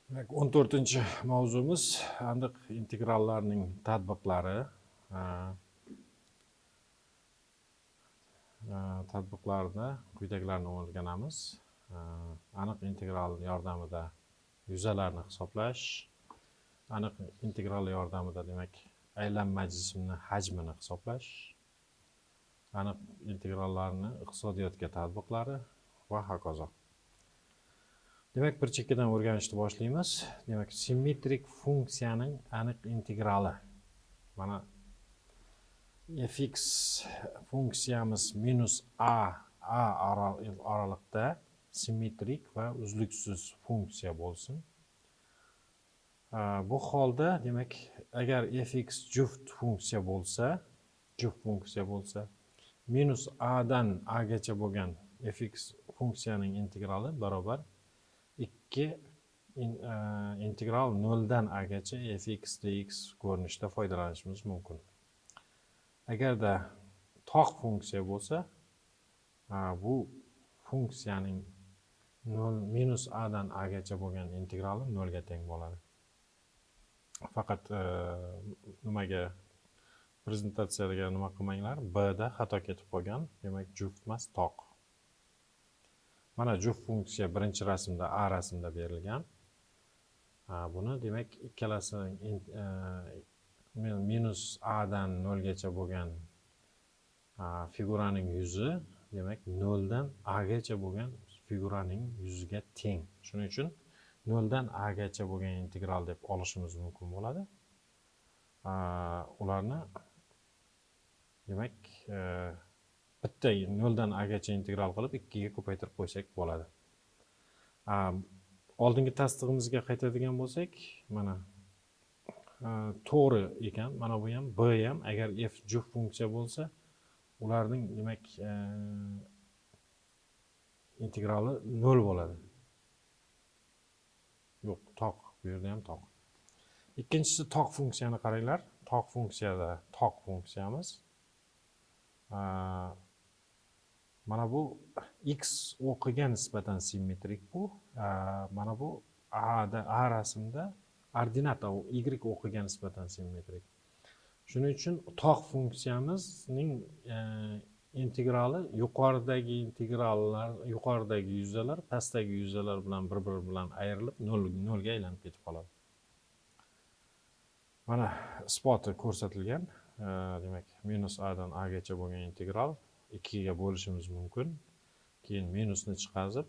Demak, 14-mavzumiz aniq integrallarning tadbiqlari. Tadbiqlarda quyidagilarni o'rganamiz. Aniq integral yordamida yuzalarni hisoblash, aniq integral yordamida demak aylanma jismni hajmini hisoblash, aniq integrallarni iqtisodiyotga tadbiqlari va hokazo. Demak, bir chekkadan o'rganishni boshlaymiz. Demak, simmetrik funksiyaning aniq integrali. Mana fx funksiyamiz minus a a oraliqda simmetrik va uzluksiz funksiya bo'lsin. Bu holda demak, agar fx juft funksiya bo'lsa, minus a dan a gacha bo'lgan fx funksiyaning integrali barobar 2 integral 0 dan a gacha fx dx ko'rinishida foydalanishimiz mumkin. Agarda toq funksiya bo'lsa, bu funksiyaning minus a dan a gacha bo'lgan integrali 0 ga teng bo'ladi. Faqat nimaga prezentatsiyaga nima qilmanglar, b da xato ketib qolgan, demak juft emas, toq. Mana juft funksiya birinchi rasmda a rasmda berilgan. Buni demak ikkalasining minus a dan 0 gacha bo'lgan figuraning yuzi demak 0 dan a gacha bo'lgan figuraning yuziga teng. Shuning uchun 0 dan a gacha bo'lgan integral deb olishimiz mumkin bo'ladi. Ularni demak bitta 0 dan a gacha integral qilib 2 ga ko'paytirib qo'ysak bo'ladi. Oldingi tasdig'imizga qaytadigan bo'lsak, mana to'g'ri ekan. Mana bu ham b ham agar f juft funksiya bo'lsa, ularning demak integrali 0 bo'ladi. Yo'q, toq, bu yerda ham toq. Ikkinchisi toq funksiyani qaranglar. Toq funksiyada toq funksiyamiz. Mana bu x o'qiga nisbatan simmetrik bu. Mana bu a da a rasmda ordinata y o'qiga nisbatan simmetrik. Shuning uchun toq funksiyamizning integrali yuqoridagi integrallar, yuqoridagi yuzalar pastdagi yuzalar bilan bir-biri bilan ayrilib 0 ga aylanib ketib qoladi. Mana isboti ko'rsatilgan. Demak, minus a dan a gacha bo'lgan integral 2 ga bo'lishimiz mumkin. Keyin minusni chiqazib,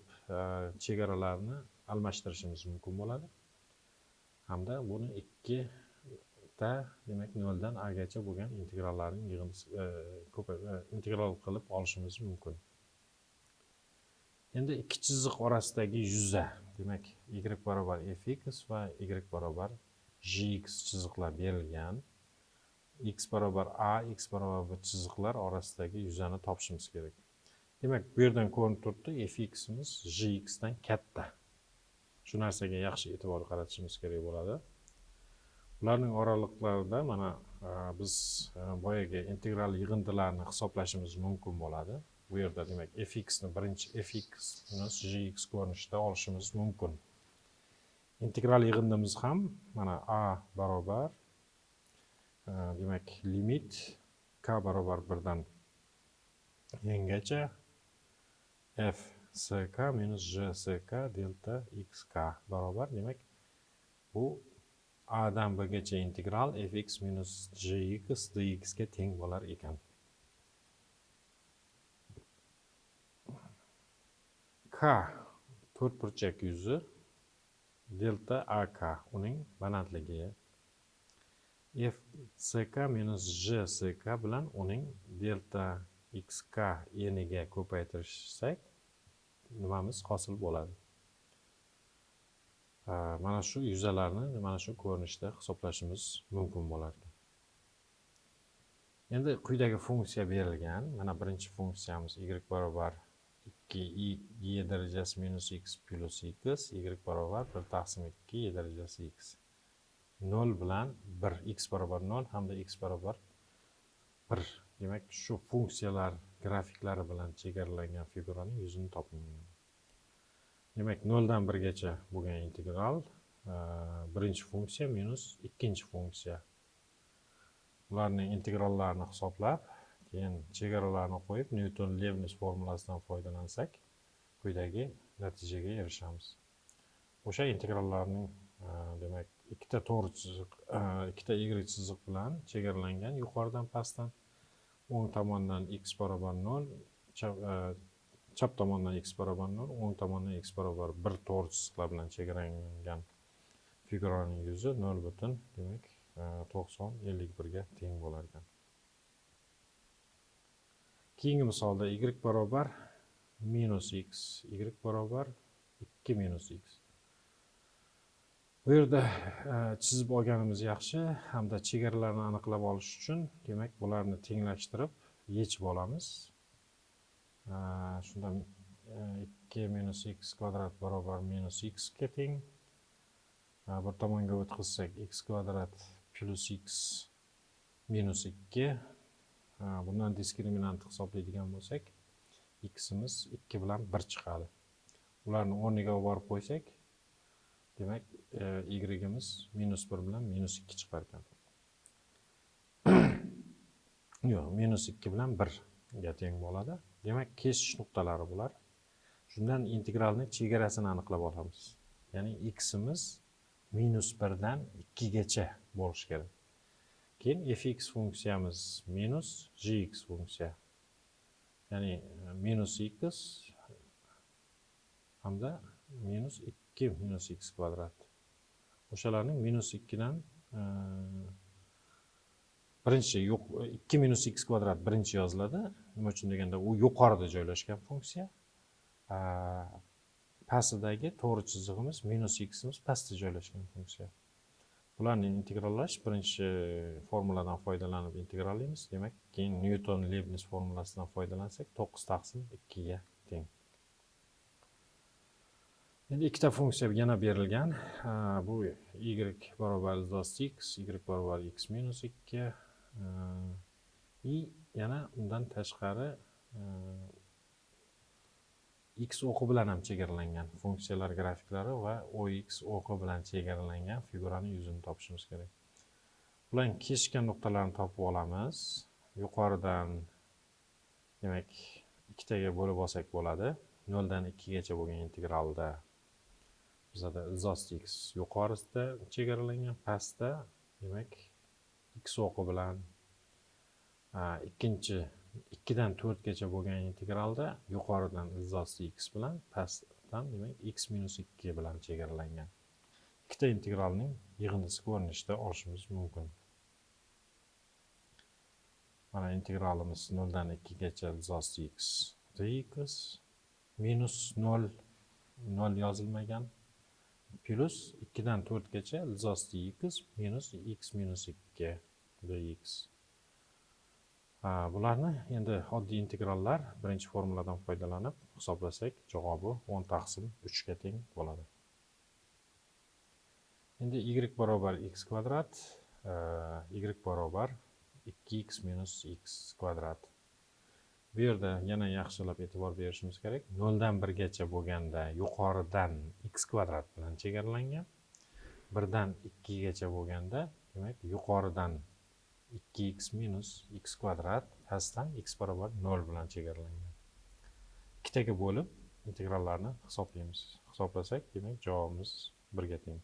chegaralarni almashtirishimiz mumkin bo'ladi. Hamda buni 2 ta demak 0 dan a gacha bo'lgan integrallarning yig'indisi integral qilib olishimiz mumkin. Endi ikki chiziq orasidagi yuza, demak y barobar fx va y barobar gx chiziqlar berilgan. X barobar a, x barobar b chiziqlar orasidagi yuzani topishimiz kerak. Demak, bu yerdan ko'rinib turibdi, fximiz gx dan katta. Shu narsaga yaxshi e'tibor qaratishimiz kerak bo'ladi. Ularning oraliqlarida mana biz boyagi integral yig'indilarni hisoblashimiz mumkin bo'ladi. Bu yerda demak fx ni birinchi fx minus gx ko'rinishida olishimiz mumkin. Integral yig'indimiz ham mana a barobar demak limit k barobar 1 dan n gacha f ck minus g ck delta xk barobar, demak bu a dan b gacha integral fx minus gx dx ga teng bo'lar ekan. K to'rtburchak yuzi delta ak uning balandligi f ck minus g ck bilan uning delta xk eniga ko'paytirsak nimamiz hosil bo'ladi. Mana shu yuzalarni mana shu ko'rinishda hisoblashimiz mumkin bo'lar ekan. Endi quyidagi funksiya berilgan. Mana birinchi funksiyamiz y barobar 2 e darajasi minus x plus x, y barobar 1 taqsim 2 e darajasi x. 0 bilan 1, x barobar 0 hamda x barobar 1. Demak, shu funksiyalar grafiklari bilan chegaralangan figuraning yuzini toping. Demak, 0 dan 1 gacha bo'lgan integral birinchi funksiya minus ikkinchi funksiya. Ularning integrallarini hisoblab, keyin chegaralarni qo'yib, Nyuton-Leibniz formulasidan foydalansak, quyidagi natijaga erishamiz. O'sha integrallarning demak ikkita to'g'ri chiziq, ikkita y chiziq bilan chegaralangan yuqoridan pastdan, o'ng tomondan x barobar 0, chap tomondan x barobar 0, o'ng tomondan x barobar 1 to'g'ri chiziqlar bilan chegaralangan figuraning yuzi 0 butun demak 9051 ga teng bo'lar ekan. Keyingi misolda y barobar minus x, y barobar 2 minus x. Bu yerda chizib olganimiz yaxshi hamda chegaralarni aniqlab olish uchun demak bularni tenglashtirib yechib olamiz. Shunda 2 minus x kvadrat barobar minus x ga teng. Bir tomonga o'tkazsak x kvadrat plus x minus 2. Bundan diskriminant hisoblaydigan bo'lsak, ximiz 2 bilan 1 chiqadi. Ularni o'rniga olib borib qo'ysak, demak y'imiz minus 1 bilan minus 2 chiqar ekan. Yo'q, minus 2 bilan 1 ga teng bo'ladi. Demak, kesish nuqtalari bular. Shundan integralning chegarasini aniqlab olamiz. Ya'ni ximiz minus 1 dan 2 gacha bo'lishi kerak. Keyin fx funksiyamiz minus gx funksiya. Ya'ni minus x hamda minus 2 minus x kvadrat. O'shalarning minus 2 dan birinchi yo'q, 2 minus x kvadrat birinchi yoziladi. Nima uchun deganda u yuqorida joylashgan funksiya. Pastidagi to'g'ri chizig'imiz minus ximiz pastda joylashgan funksiya. Bularni integrallash birinchi formuladan foydalanib integrallaymiz. Demak, keyin Nyuton-Leibniz formulasidan foydalansak 9 taqsim 2 ga teng. Endi ikkita funksiya yana berilgan. Bu y barobar x, y barobar x minus 2. И yana undan tashqari x o'qi bilan ham chegaralangan funksiyalar grafiklari va ox o'qi bilan chegaralangan figuraning yuzini topishimiz kerak. Bularning kesishgan nuqtalarini topib olamiz. Yuqoridan demak ikkitaga bo'lib olsak bo'ladi. 0 dan 2 gacha bo'lgan integralda bizada izosti x yuqorisida chegaralangan, pastda demak x o'qi bilan, ikkinchi 2 dan 4 gacha bo'lgan integralda yuqoridan izosti x bilan, pastdan demak x minus 2 bilan chegaralangan. Ikkita integralning yig'indisi ko'rinishida olishimiz mumkin. Mana integralimiz 0 dan 2 gacha izosti x dx minus 0, 0 yozilmagan, plus 2 dan 4 gacha izosti x minus x minus 2 dx. Bularni endi oddiy integrallar birinchi formuladan foydalanib hisoblasak, javobi 10 taqsim 3 ga teng bo'ladi. Endi y barobar x kvadrat, y barobar 2x minus x kvadrat. Bu yerda yana yaxshilab e'tibor berishimiz kerak. 0 dan 1 gacha bo'lganda yuqoridan x kvadrat bilan chegaralangan. 1 dan 2 gacha bo'lganda, demak, yuqoridan 2x minus x kvadrat, pastdan x barobar 0 bilan chegaralangan. Ikkitaga bo'lib integrallarni hisoblaymiz. Hisoblasak, demak, javobimiz 1 ga teng.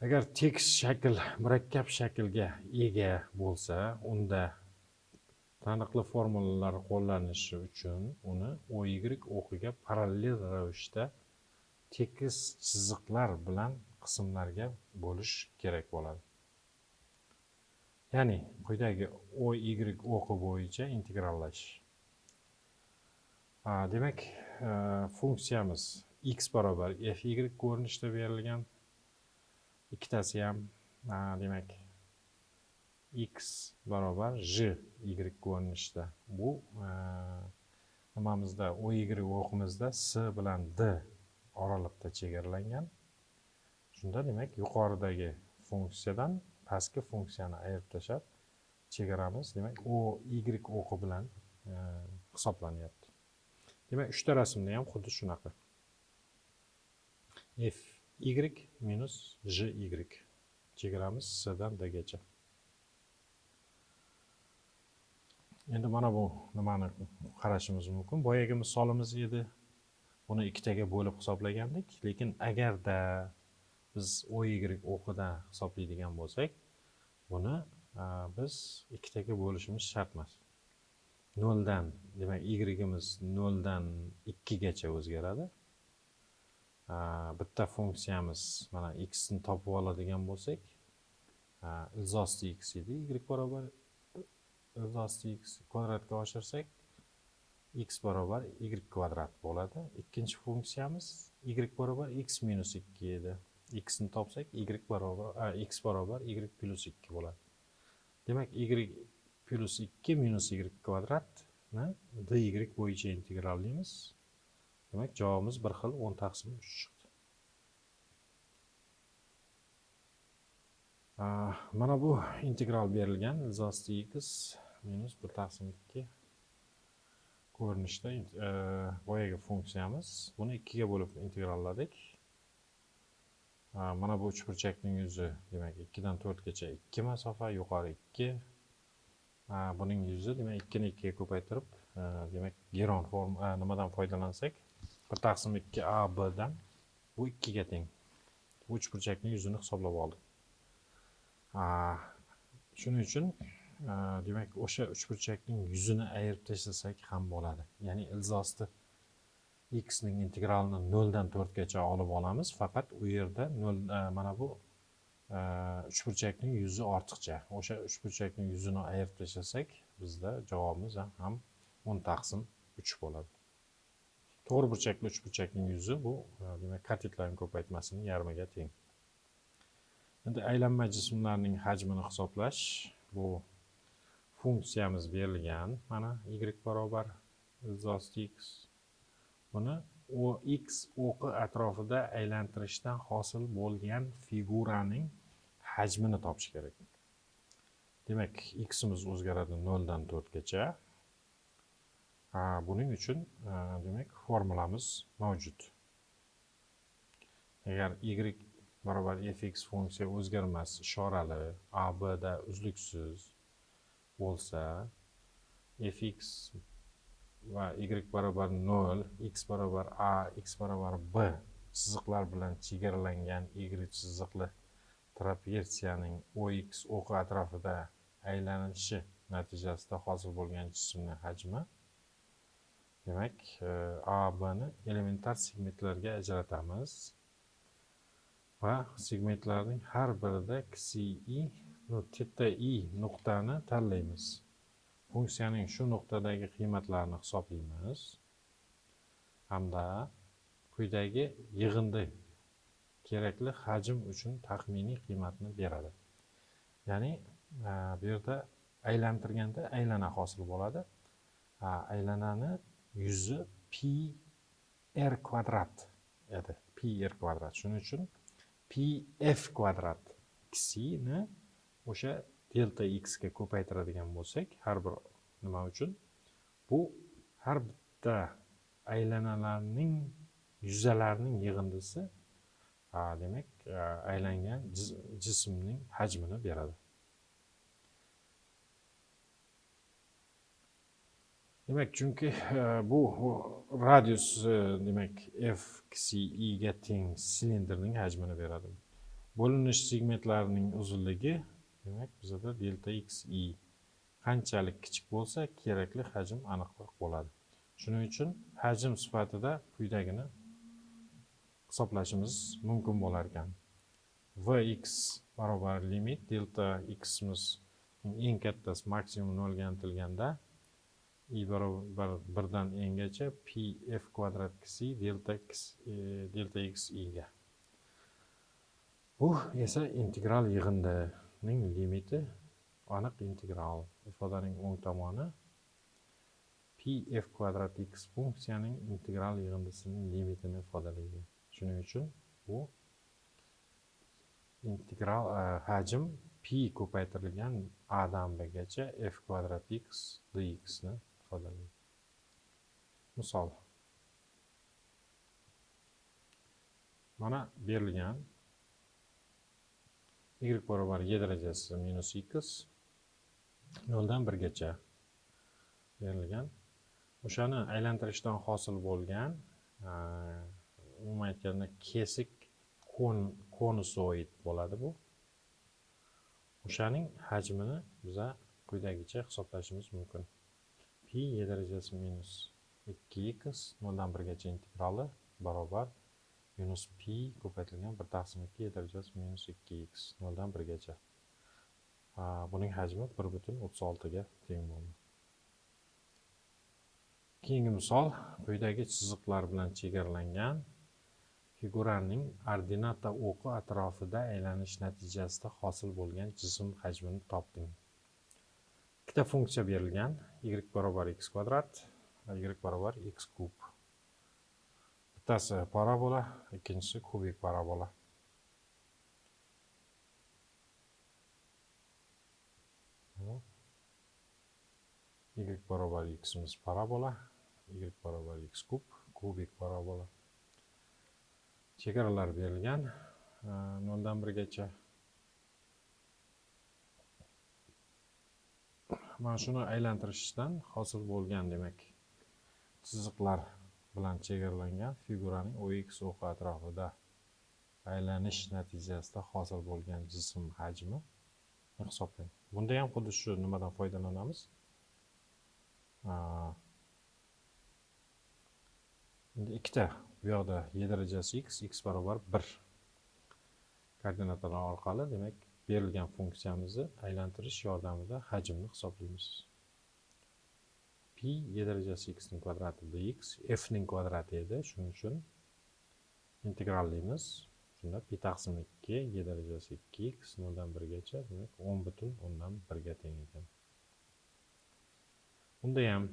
Agar tekis shakl murakkab shaklga ega bo'lsa, unda taniqli formulalar qo'llanishi uchun uni OY o'qiga parallel ravishda tekis chiziqlar bilan qismlarga bo'lish kerak bo'ladi. Ya'ni quyidagi OY o'qi bo'yicha integrallash. Demak, funksiyamiz x barobar fy ko'rinishida berilgan. Ikkitasi ham, demak, x barobar j y ko'rinishida. Bu nimamizda OY o'qimizda s bilan d oraliqda chegaralangan. Shunda demak yuqoridagi funksiyadan pastki funksiyani ayirib tashlab chegaramiz, demak OY o'qi bilan hisoblanyapti. Demak, uchta rasmda ham xuddi shunaqa. fy minus gy. Chegaramiz c dan d gacha. Endi mana bu nimani qarashimiz mumkin. Boyagi misolimiz edi. Buni ikkitaga bo'lib hisoblagandik, lekin agarda biz OY o'qidan hisoblaydigan bo'lsak, buni biz ikkitaga bo'lishimiz shart emas. 0 dan, demak y-imiz 0 dan 2 gacha o'zgaradi. Bitta funksiyamiz mana x ni topib oladigan bo'lsak, ilzosti x edi, y barobar ilzosti x kvadratga oshirsak x barobar y kvadrat bo'ladi. Ikkinchi funksiyamiz y barobar x minus 2 edi. X ni topsak y barobar x barobar y plus 2 bo'ladi. Demak y plus 2 minus y kvadratni dy bo'yicha integrallaymiz. Demak javobimiz bir xil 10 taqsim 3 chiqdi. Mana bu integral berilgan ilzosti x minus 1 taqsim 2 ko'rinishda boyagi funksiyamiz. Buni 2 ga bo'lib integralladik. Mana bu uchburchakning yuzi, demak 2 dan 4 gacha 2 masofa, yuqori 2. Buning yuzi, demak 2 ni 2 ga ko'paytirib, demak Geron form nimadan foydalansak, 1 taqsim 2 a b dan bu 2 ga teng. Bu uchburchakning yuzini hisoblab oldik. Shuning uchun demak o'sha uchburchakning yuzini ayirib tashlasak ham bo'ladi. Ya'ni ilzosti x ning integralini 0 dan 4 gacha olib olamiz, faqat u yerda 0 mana bu uchburchakning yuzi ortiqcha. O'sha uchburchakning yuzini ayirib tashlasak, bizda javobimiz ham 10 taqsim 3 bo'ladi. To'g'ri burchakli uchburchakning yuzi bu demak katetlarning ko'paytmasining yarmiga teng. Endi aylanma jismlarning hajmini hisoblash, bu funksiyamiz berilgan. Mana y barobar ilzosti x. Buni o x o'qi atrofida aylantirishdan hosil bo'lgan figuraning hajmini topish kerak. Demak, x-imiz o'zgaradi 0 dan 4 gacha. Buning uchun demak formulamiz mavjud. Agar y barobar fx funksiya o'zgarmas ishorali a b da uzluksiz bo'lsa, fx va y barobar 0, x barobar a, x barobar b chiziqlar bilan chegaralangan y chiziqli trapetsiyaning OX o'qi atrofida aylanishi natijasida hosil bo'lgan jismning hajmi, demak a b ni elementar segmentlarga ajratamiz va segmentlarning har birida xi theta i nuqtani tanlaymiz. Funksiyaning shu nuqtadagi qiymatlarini hisoblaymiz hamda quyidagi yig'indi kerakli hajm uchun taxminiy qiymatni beradi. Ya'ni bu yerda aylantirganda aylana hosil bo'ladi. Aylanani yuzi pi r kvadrat edi. Pi r kvadrat. Shuning uchun pi f kvadrat xi ni o'sha delta x ga ko'paytiradigan bo'lsak, har bir nima uchun bu har bitta aylanalarning yuzalarning yig'indisi, demak aylangan jismning hajmini beradi. Demak, chunki bu radius demak f xi ga teng silindrning hajmini beradi. Bo'linish segmentlarining uzunligi, demak bizada delta x i qanchalik kichik bo'lsa, kerakli hajm aniqroq bo'ladi. Shuning uchun hajm sifatida quyidagini hisoblashimiz mumkin bo'lar ekan. Vx barobar limit delta x'imiz eng kattasi maksimum 0 ga intilganda i barobar 1 dan n gacha pi f kvadrat xi delta x delta x i ga. Bu esa integral yig'indining limiti, aniq integral ifodaning o'ng tomoni pi f kvadrat x funksiyaning integral yig'indisining limitini ifodalaydi. Shuning uchun bu integral hajm pi ko'paytirilgan a dan b gacha f kvadrat x dx ni ifodalaydi. Misol. Mana berilgan y barobar e darajasi minus x 0 dan 1 gacha berilgan. O'shani aylantirishdan hosil bo'lgan, umuman aytganda kesik konusoid bo'ladi bu. O'shaning hajmini biza quyidagicha hisoblashimiz mumkin. Pi e darajasi minus 2x 0 dan 1 gacha integrali barobar minus pi ko'paytirilgan 1 taqsim 2 e darajasi minus 2x 0 dan 1 gacha. Buning hajmi 1,36 ga teng bo'ldi. Keyingi misol quyidagi chiziqlar bilan chegaralangan figuraning ordinata o'qi atrofida aylanish natijasida hosil bo'lgan jism hajmini toping. Ikkita funksiya berilgan: y barobar x kvadrat va y barobar x kub. Bittasi parabola, ikkinchisi kubik parabola. Y barobar x'imiz parabola, y barobar x kub kubik parabola. Chegaralar berilgan 0 dan 1 gacha. Mana shuni aylantirishdan hosil bo'lgan, demak, chiziqlar bilan chegaralangan figuraning OX o'qi atrofida aylanish natijasida hosil bo'lgan jism hajmi hisoblang. Bunda ham xuddi shu nimadan foydalanamiz? Endi ikkita bu yoqda e darajasi x, x barobar 1 koordinatalar orqali, demak, berilgan funksiyamizni aylantirish yordamida hajmni hisoblaymiz. Pi e darajasi x ning kvadrati dx, f ning kvadrati edi, shuning uchun integrallaymiz. Shunda pi taqsim 2 e darajasi 2x 0 dan 1 gacha, demak 10,1 ga teng ekan. Bunda ham,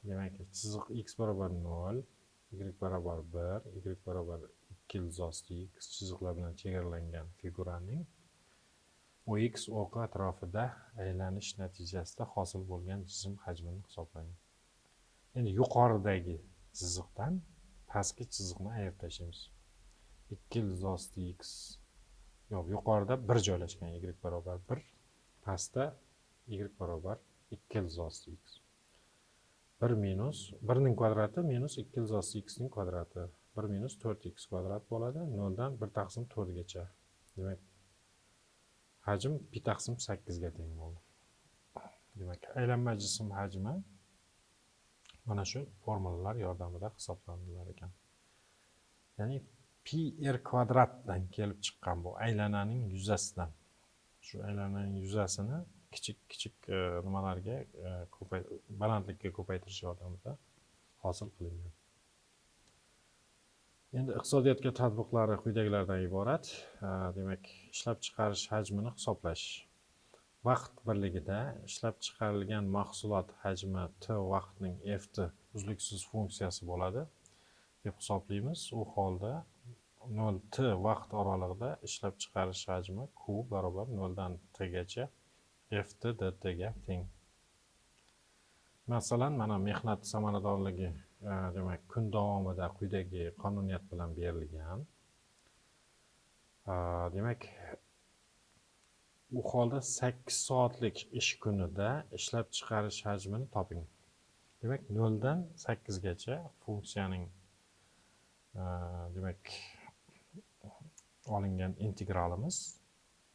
demak, chiziq x barobar 0, y barobar 1, y barobar 2 ildiz osti x chiziqlar bilan chegaralangan figuraning OX o'qi atrofida aylanish natijasida hosil bo'lgan jism hajmini hisoblang. Endi yuqoridagi chiziqdan pastki chiziqni ayirib tashlaymiz. 2 ildiz osti x, yo'q, yuqorida 1 joylashgan y barobar 1, pastda y barobar 2 ildiz osti x. 1 minus 1 ning kvadrati minus 2 ildiz osti x ning kvadrati 1 minus 4x kvadrat bo'ladi 0 dan 1 taqsim 4 gacha. Demak, hajm pi taqsim 8 ga teng bo'ldi. Demak, aylanma jism hajmi mana shu formulalar yordamida hisoblanilar ekan. Ya'ni pi r kvadratdan kelib chiqqan bu aylananing yuzasidan. Shu aylananing yuzasini kichik-kichik nimalarga balandlikka ko'paytirish yordamida hosil qilingan. Endi iqtisodiyotga tatbiqlari quyidagilardan iborat. Demak, ishlab chiqarish hajmini hisoblash. Vaqt birligida ishlab chiqarilgan mahsulot hajmi t vaqtning ft uzluksiz funksiyasi bo'ladi deb hisoblaymiz. U holda 0 t vaqt oralig'ida ishlab chiqarish hajmi q barobar 0 dan t gacha ft dt ga teng. Masalan, mana mehnat samaradorligi, demak, kun davomida quyidagi qonuniyat bilan berilgan. Demak, u holda 8 soatlik ish kunida ishlab chiqarish hajmini toping. Demak, 0 dan 8 gacha funksiyaning demak olingan integralimiz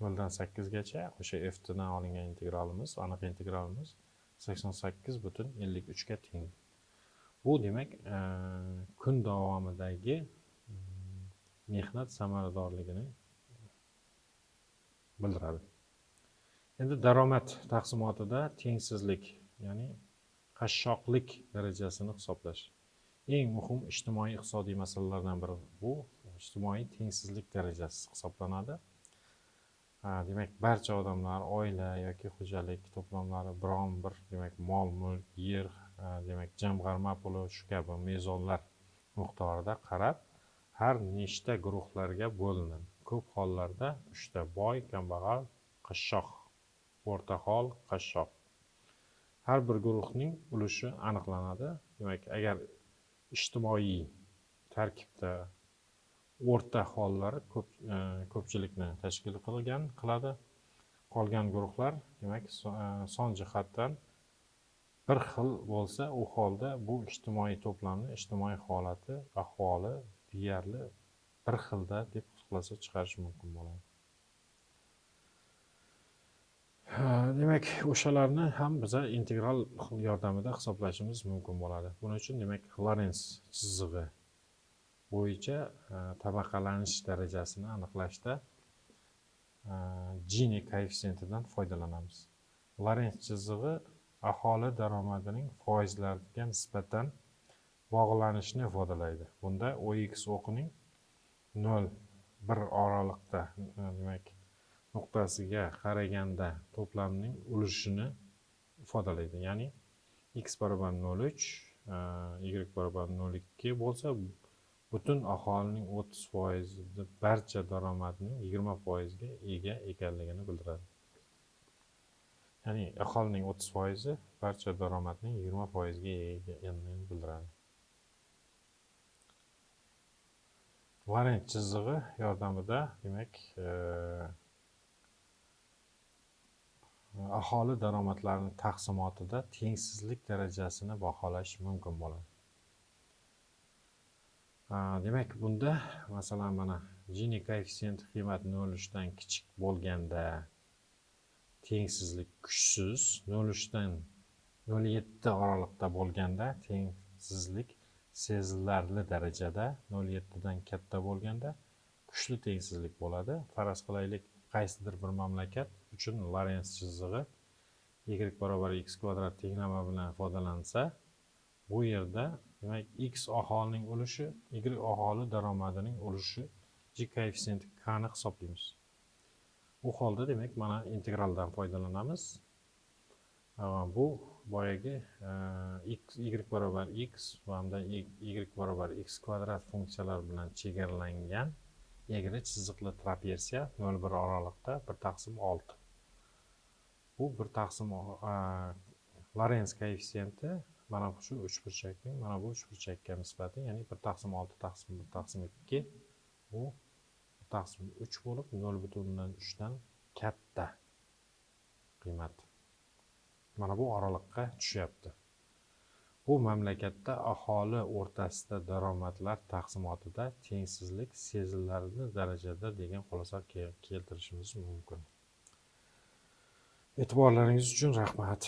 0 dan 8 gacha o'sha ft dan olingan integralimiz, aniq integralimiz 88,53 ga teng. Bu demak, kun davomidagi mehnat samaradorligini bildiradi. Endi daromad taqsimotida tengsizlik, ya'ni qashshoqlik darajasini hisoblash. Eng muhim ijtimoiy iqtisodiy masalalardan biri bu ijtimoiy tengsizlik darajasi hisoblanadi. Demak, barcha odamlar, oila yoki xo'jalik to'plamlari biron bir, demak, mol, mulk, yer, demak, jamg'arma puli shu kabi mezonlar miqdorida qarab har nechta guruhlarga bo'linadi. Ko'p hollarda 3 ta: boy, kambag'al, qashshoq, o'rta hol, qashshoq. Har bir guruhning ulushi aniqlanadi. Demak, agar ijtimoiy tarkibda O'rta hollari ko'pchilikni tashkil qiladi. Qolgan guruhlar demak son jihatdan bir xil bo'lsa, u holda bu ijtimoiy to'plamni ijtimoiy holati, ahvoli deyarli bir xilda deb xulosa chiqarish mumkin bo'ladi. Demak, o'shalarni ham biza integral yordamida hisoblashimiz mumkin bo'ladi. Buning uchun demak Lorentz chizig'i bo'yicha tabaqalanish darajasini aniqlashda Gini koeffitsiyentidan foydalanamiz. Lorentz chizig'i aholi daromadining foizlarga nisbatan bog'lanishini ifodalaydi. Bunda OX o'qining 0,1 oraliqda demak nuqtasiga qaraganda to'plamning ulushini ifodalaydi. Ya'ni x barobar 0,3, y barobar 0,2 bo'lsa, butun aholining 30% barcha daromadning 20% ga ega ekanligini bildiradi. Ya'ni aholining 30% barcha daromadning 20% ga ega ekanligini bildiradi. Lorentz chizig'i yordamida demak aholi daromadlarining taqsimotida tengsizlik darajasini baholash mumkin bo'ladi. Demak, bunda masalan mana Gini koeffitsiyenti qiymati 0,3 dan kichik bo'lganda tengsizlik kuchsiz, 0,3 dan 0,7 oraliqda bo'lganda tengsizlik sezilarli darajada, 0,7 dan katta bo'lganda kuchli tengsizlik bo'ladi. Faraz qilaylik, qaysidir bir mamlakat uchun Lorentz chizig'i y barobar x kvadrat tenglama bilan ifodalansa, bu yerda demak x aholining ulushi y aholi daromadining ulushi G koeffitsiyenti k ni hisoblaymiz. U holda demak mana integraldan foydalanamiz. Bu boyagi x y barobar x va hamda y barobar x kvadrat funksiyalari bilan chegaralangan egri chiziqli trapetsiya 0,1 oraliqda 1/6. Bu 1 Lorentz koeffitsiyenti mana shu uchburchakning mana bu uchburchakka nisbati, ya'ni 1/6 taqsim 1/2 bu 1/3 bo'lib 0,3 dan katta qiymat. Mana bu oraliqqa tushyapti. Bu mamlakatda aholi o'rtasida daromadlar taqsimotida tengsizlik sezilarli darajada degan xulosa keltirishimiz mumkin. E'tiborlaringiz uchun rahmat.